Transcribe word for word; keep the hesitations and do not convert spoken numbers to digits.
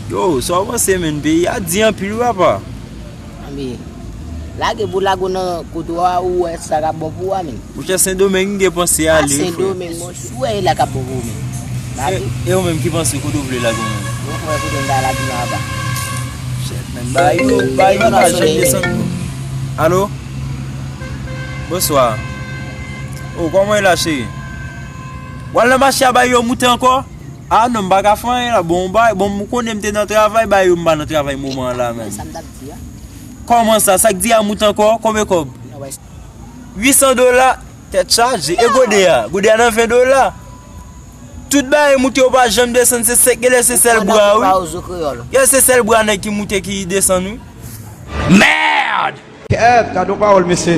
Yo, sa w panse, menn? Peyi a di anpil, wi, papa. Anben, lage pou lage w nan kote w a, ou wè sa k ap bon pou ou a, menn. Monchè, Sendomeng m gen panse ale, wi, frè. Sendomeng, monchè, ou wè e la k ap bon pou ou, menn. Lage. E, e ou menm ki panse kote w vle lage w, menn? Mwen kwè kote m ta lage nan apa. Shit, menn. Ba yo, ba yo, pa janm desann, non. Alo? Bonswa. Oh, kòman e la, cheri? W al nan mache a, ba yo moute ankò? Ah non, m pa ka fè anyen la. Bon, m pa, bon, m konnen m te nan travay, ba yo m pa nan travay moman an la, menn. Sa m t ap di a. Kòman sa? Sa k di a moute ankò? Konbyen kòb? Uit san dola? Tèt chaje. E gode a? Gode a nan ven dola. Tout bagay moute, yo pa janm desann, se sèk, genlè se sèl bra, wi. Genlè se sèl bra nèg ki moute ki desann, wi. Merde! Kèt, gade yon pawòl, mesye.